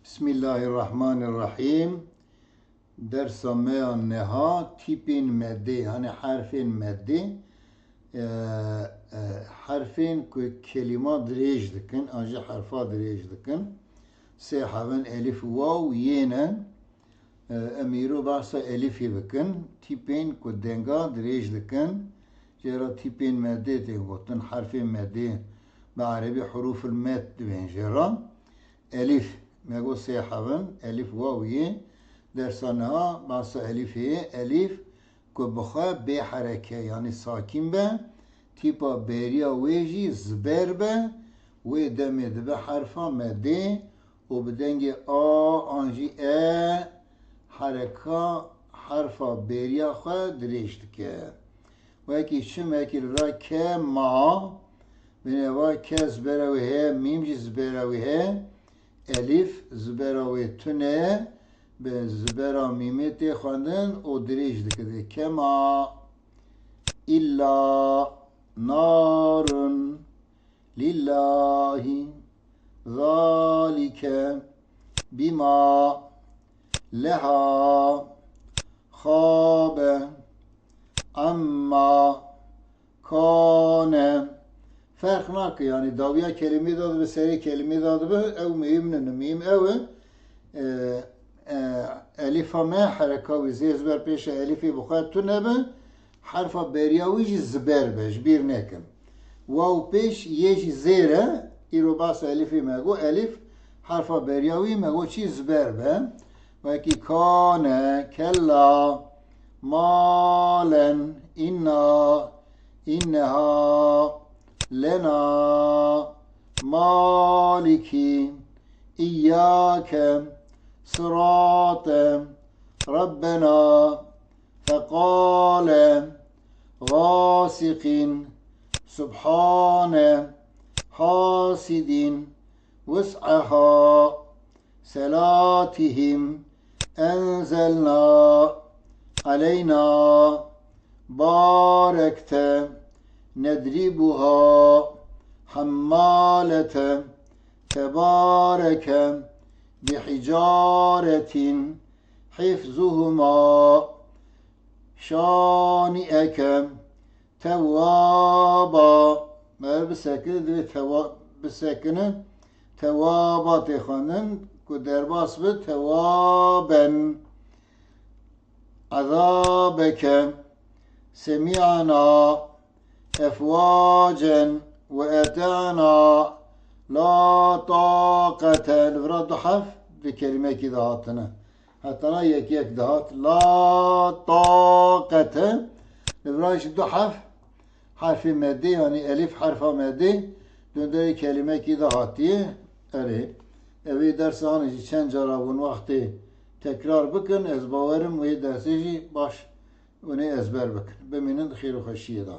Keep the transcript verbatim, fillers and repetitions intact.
Bismillahirrahmanirrahim. Dersa me ya niha tîpên meddê, yani herfên meddê, e, e, herfên ku kelîma dirêj dikin, an jî herfa dirêj dikin. Sê hevin elif, waw, yê ne. E, em îro behsa elifê bikin. Tîpên ku denga dirêj dikin. Jê re tîpên meddê tê gotin, herfên meddê. Bi erebî huruful med dibên jê re. Elif, me got sê hevin, elif, waw, yê. Dersa niha behsa elifê ye. Elif ku bi xwe bê hereke, yanî sakîn be, tîpa beriya wê jî ziber be, wê demê dibe herfa meddê û bi dengê a an jî e hereka herfa beriya xwe dirêj dike. Wekî çi, wekî li vir ke ma, binê va ke zibera wê heye, mîm jî zibera wê heye, elif zibera wê tune ye, bi zibera mîmê tê xwendin û dirêj dike, dê kema, illa, narun, lillahi, zalike, bima, leha, xabe, amma, kane. Ferq nake, yani dawiya kelimê de dibe, serê kelimê de dibe, ew muhim nîne, muhim ew e, e, e, elifa me hereka wî zê ziber pêşe elifê bi xwe tune be, herfa beriya wî jî ziber be, ji bîr nekin. Waw pêş, yê jî zêr e, îro behsa elifê me got, elif, herfa beriya wî me got çi, ziber be. Wekî kane, kella, malen, inna, inneha, lena, maliki, iyyake, sirate, rabbena, feqale, ğasiqin, subhane, hasidin, wus'aha, selatihim, enzelna, aleyna, barekte, nedribuha, hammalete, tebareke, bihicaretin, hifzuhuma, şani'eke, tewwaba. Ev bisekine, divê tewa-, bisekine, tewwaba tê xwendin, ku derbas bi, tewwaben. Azabeke, semi'na, efwacen, ve ete'na, la taqete. Li vira du hef di kelimekî de hatine. Hetana yek yek dihat. La taqete. Li vira jî du hef herfê meddê, yani elif herfa meddê, dunderê kelimekî de hatiye. Erê. Evê dersa hanê jî çend cara hûn wextê tekrar bikin, ez bawerim wê dersê jî baş hûnê ezber bikin. Bimînin di xêr û xweşiyê de.